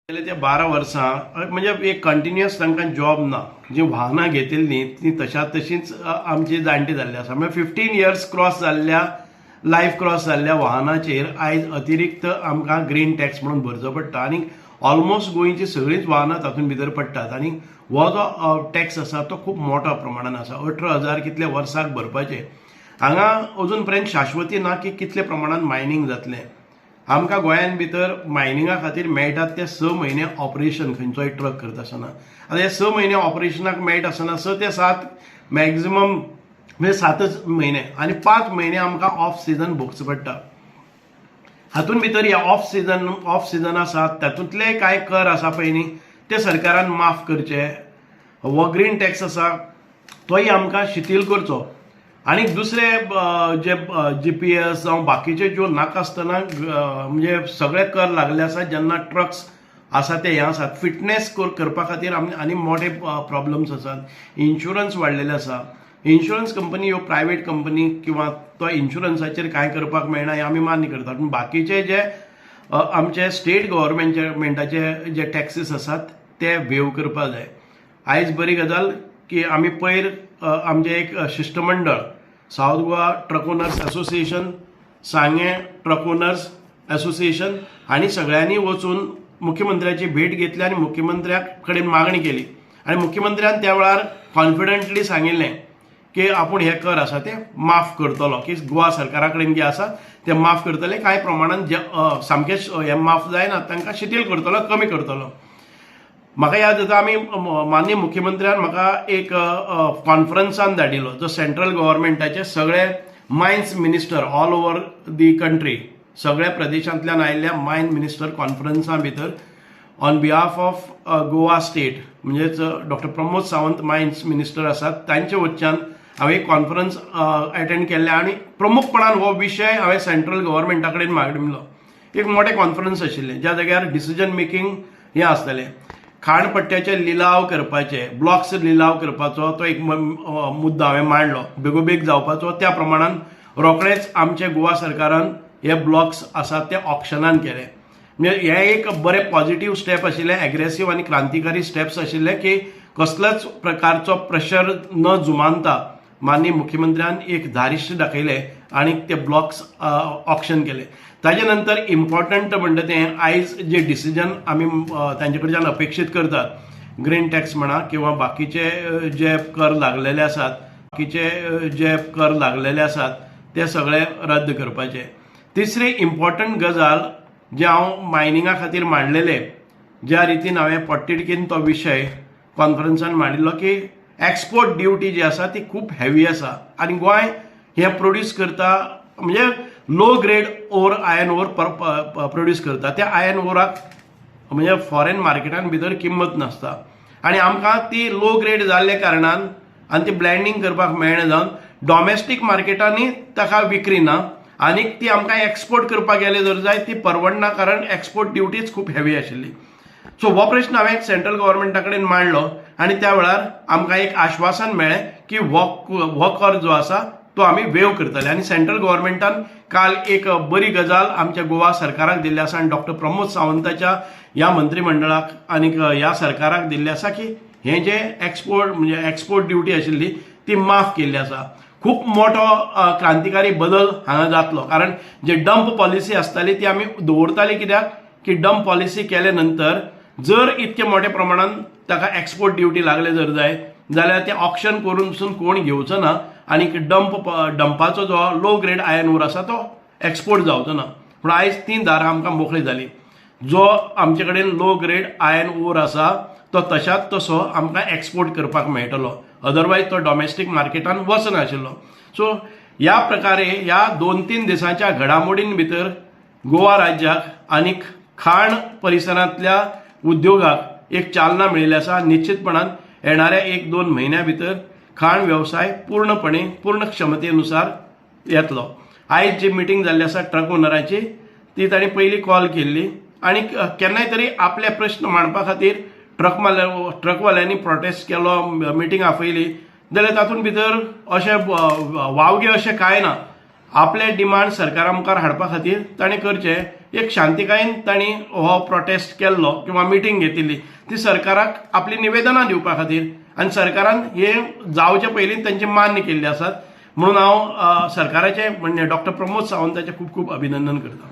गेले ते 12 वर्सां म्हणजे एक कंटिन्युअस तांकां जॉब ना. जी वाहनां घेतिल्लीं ती तश्या तशींच आमची जाणटी जाल्ली आसा. म्हणजे 15 इयर्स क्रॉस जाल्ल्या, लायफ क्रॉस जाल्ल्या वाहनाचेर आयज अतिरिक्त आमकां ग्रीन टॅक्स म्हणून भरचो पडटा आनी ऑलमोस्ट गोंयची सगळींच वाहनां तातूंत भितर पडटात. आनी हो जो टॅक्स आसा तो खूब मोठ्या प्रमाणान आसा, 18,000 कितले वर्साक भरपाचे. हांगा अजून पर्यंत शाश्वती ना की कितले प्रमाणान मायनींग जातलें. आमकां गोंयान भितर मायनिंगा खातीर मेळटात ते 6 म्हयने ऑपरेशन खंयचोय ट्रक करता आसतना. आतां हे 6 म्हयने ऑपरेशनाक मेळटा आसतना 6 ते 7 मॅक्झिमम, म्हणजे 7च म्हयने आनी 5 म्हयने आमकां ऑफ सिजन भोगचो पडटा. हातूंत भितर हे ऑफ सिजन आसा, तातूंतले कांय कर आसा पळय न्ही, ते सरकारान माफ करचे. हो ग्रीन टॅक्स आसा तोय आमकां शिथील करचो. आनी दुसरे जे जीपीएस जावं बाकीचे ज्यो नाका आसतना म्हणजे सगळे कर लागले आसा. जेन्ना ट्रक्स आसा ते हे आसात, फिटनेस करपा खातीर आमी आनी मोठे प्रॉब्लम्स आसात. इन्शुरन्स वाडलेले आसा. इन्शुरन्स कंपनी ह्यो प्रायवेट कंपनी किंवा तो इन्शुरन्साचेर कांय करपाक मेळना हें आमी मान्य करतात, पूण बाकीचे जे आमचे स्टेट गव्हर्मेंटाचे जे टॅक्सीस आसात ते वेव करपाक जाय. आयज बरी गजाल की आमी पयर आमचें एक शिश्टमंडळ, south Goa truck owners association, Sanguem truck owners association हांणी सगळ्यांनी वचून मुख्यमंत्र्याची भेट घेतली आनी मुख्यमंत्र्या कडेन मागणी केली. आनी मुख्यमंत्र्यान त्या वेळार कॉन्फिडंटली सांगिल्लें की आपूण हे कर आसा ते माफ करतलो, की गोवा सरकारा कडेन जे आसा ते माफ करतले. कांय प्रमाणान जे सामकें हे माफ जायना, तांकां शिथील करतलो, कमी करतलो. म्हाका याद जाता, आमी माननीय मुख्यमंत्र्यान म्हाका एक कॉन्फरन्सान धाडिल्लो, जो सेंट्रल गव्हर्मेंटाचे सगळे mines minister all over the country, सगळ्या प्रदेशांतल्यान आयिल्ल्या मायन मिनिस्टर कॉन्फरन्सा भितर on behalf of Goa state, म्हणजेच doctor Pramod Sawant mines minister आसात, तांचे वटच्यान हांवें एक कॉन्फरन्स एटेंड केल्लें आनी प्रमुखपणान हो विशय हांवें सेंट्रल गव्हर्मेंटा कडेन मांडिल्लो. एक मोठें कॉन्फरन्स आशिल्लें, ज्या जाग्यार डिसिजन मेकिंग हें आसतलें. खाणपट्ट्याचे लिलाव करपाचे, ब्लॉक्स लिलाव करपाचो तो एक मुद्दो हांवें मांडलो, बेगोबेग जावपाचो. त्या प्रमाणान रोखडेच आमचे गोवा सरकारान हे ब्लॉक्स आसात ते ऑक्शनान केले. म्हणजे हे एक बरें पॉझिटिव्ह स्टेप आशिल्लें, एग्रेसीव आनी क्रांतिकारी स्टेप्स आशिल्ले की कसल्याच प्रकारचो प्रेशर न जुमानता माननीय मुख्यमंत्र्यान एक धारिश्ट दाखयलें आनी ते ब्लॉक्स ऑक्शन केले. ताजे नंतर इम्पॉर्टंट म्हणटा तें आयज जे डिसिजन आमी तांचे कडच्यान अपेक्षीत करतात, ग्रीन टॅक्स म्हणा किंवा बाकीचे जे कर लागलेले आसात, बाकीचे जे कर लागलेले आसात ते सगळे रद्द करपाचे. तिसरी इम्पॉर्टंट गजाल जे हांव मायनिंगा खातीर मांडलेले, ज्या रितीन हांवें पोटतिडकीन तो विशय कॉन्फरन्सान मांडिल्लो की एक्सपोर्ट ड्युटी जी आसा ती खूब हेवी आसा आनी गोंय हें प्रोड्यूस करता, म्हणजे low grade ore, iron ore produce करता. त्या आयर्न ओराक म्हणजे फॉरेन मार्केटान भितर किंमत नासता आनी आमकां ती लो ग्रेड जाल्ल्या कारणान आनी ती ब्लँडींग करपाक मेळना जावन डॉमेस्टीक मार्केटांनी ताका विक्री ना आनी ती आमकां एक्सपोर्ट करपाक गेले जर जाय ती परवडना, कारण एक्सपोर्ट ड्युटीच खूब हेवी आशिल्ली. सो हो प्रश्न हांवें सेंट्रल गव्हर्मेंटा कडेन मांडलो आनी त्या वेळार आमकां एक आश्वासन मेळ्ळें की हो कर जो आसा तो आमी वेव करतले. आनी सेंट्रल गव्हर्मेंटान काल एक बरी गजाल आमच्या गोवा सरकाराक दिल्ली आसा आनी डॉक्टर प्रमोद सावंताच्या ह्या मंत्रिमंडळाक आनी ह्या सरकाराक दिल्ली आसा की हें जे एक्सपोर्ट, म्हणजे एक्सपोर्ट ड्युटी आशिल्ली ती माफ केल्ली आसा. खूब मोठो क्रांतिकारी बदल हांगा जातलो, कारण जे डंप पॉलिसी आसताली ती आमी दवरताली कित्याक की डंप पॉलिसी केले नंतर जर इतके मोठ्या प्रमाणान ताका एक्सपोर्ट ड्युटी लागले जर जाय जाल्यार ते ऑक्शन करून पसून कोण घेवचो ना आनी डंप डंपाचो जो लो ग्रेड आयर्न ओर आसा तो एक्सपोर्ट जावचो ना. पूण आयज ती दारां आमकां मोकळी जाली. जो आमचे कडेन लो ग्रेड आयर्न ओर आसा तो तशाच तसो आमकां एक्सपोर्ट करपाक मेळटलो, अदरवायज तो डॉमेस्टीक मार्केटान वचनाशिल्लो. सो ह्या प्रकारे ह्या 2-3 दिसांच्या घडामोडीं भितर गोवा राज्याक आनीक खाण परिसरांतल्या उद्योगाक एक चालना मेळिल्ली आसा. निश्चितपणान येणाऱ्या 1-2 म्हयन्या भितर खाण वेवसाय पूर्णपणे पूर्ण क्षमतेनुसार येतलो. आयज जी मिटींग जाल्ली आसा ट्रक ओनराची, ती तांणी पयलीं कॉल केल्ली आनी केन्नाय तरी आपले प्रश्न मांडपा खातीर ट्रकवाल्यांनी प्रोटेस्ट केलो, मिटींग आपयली जाल्यार तातूंत भितर अशें वावगे अशें कांय ना. आपले डिमांड सरकारा मुखार हाडपा खातीर ताणें करचें. एक शांतिकायेन तांणी हो प्रोटेस्ट केल्लो किंवा मिटींग घेतिल्ली ती सरकाराक आपली निवेदनां दिवपा खातीर आनी सरकारान हे जावचे पयलीं तांचे मान्य केल्ले आसात. म्हणून हांव सरकाराचें म्हणजे डॉक्टर प्रमोद सावंताचें खूब खूब अभिनंदन करता.